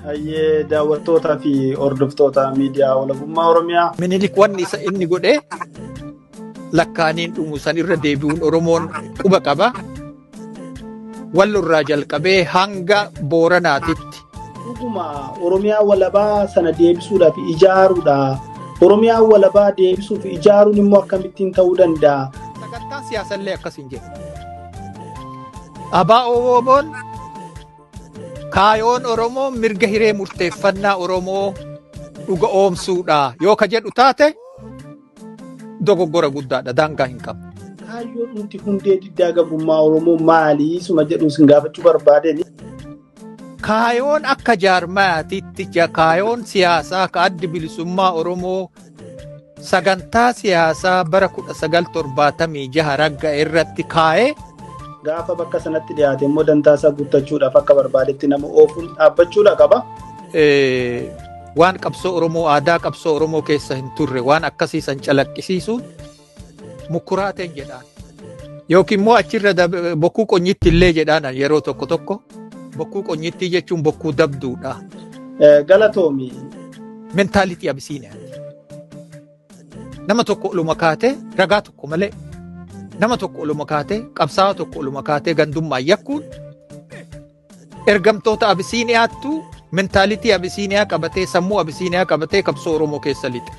Hayyee, daawwattootaa fi hordoftoota miidiyaa Walabummaa Oromiyaa. Minilik wanni isa inni godhe lakkaaniin dhumu san irra deebi'uun Oromoon quba qaba. Wallorraa jalqabee hanga Booranaatitti. Dhuguma Oromiyaa walabaa sana deebisuudhaaf ijaaruudha. Oromiyaa walabaa deebisuuf ijaaruun immoo akkamittiin ta'uu danda'a? Sagantaan siyaasallee akkas hin jedhu. ABO-WBOn kaayoon Oromoo mirga hiree murteeffannaa Oromoo dhuga oomsuudha yoo ka jedhu taate, dogoggora guddaadha, daangaa hin qabu. Kaayyoon nuti hundee diddaa gabrummaa Oromoo maali? Suma jedhu sin gaafachuu barbaadeen. Kaayoon akka jaarmayaatitti, kaayoon siyaasaa ka Addi Bilisummaa Oromoo sagantaa siyaasaa bara 1976 ragga'e irratti kaa'ee. Gaafa bakka sanatti dhiyaate immoo dantaa isaa guuttachuudhaaf akka barbaadetti nama oofuun dhaabbachuudha qaba. Waan qabsoo Oromoo, aadaa qabsoo Oromoo keessa hin turre, waan akkasiisan calaqqisiisuun mukkuraateen jedhaan. Yookiin immoo achirra bokkuu qonyitti illee jedhaan yeroo tokko tokko. Bokkuu qonyittii jechuun bokkuu dabduudha. Galatoomi. Mentality Abisiiniyaati. Nama tokko oluma kaatee ragaa tokko malee, nama tokko oluma kaatee, qabsaa'aa tokko oluma kaatee gandummaan yakkuun ergamtoota Abisiiniyaattu mentality Abisiiniyaa qabatee, sammuu Abisiiniyaa qabatee qabsoo Oromoo keessa lixe.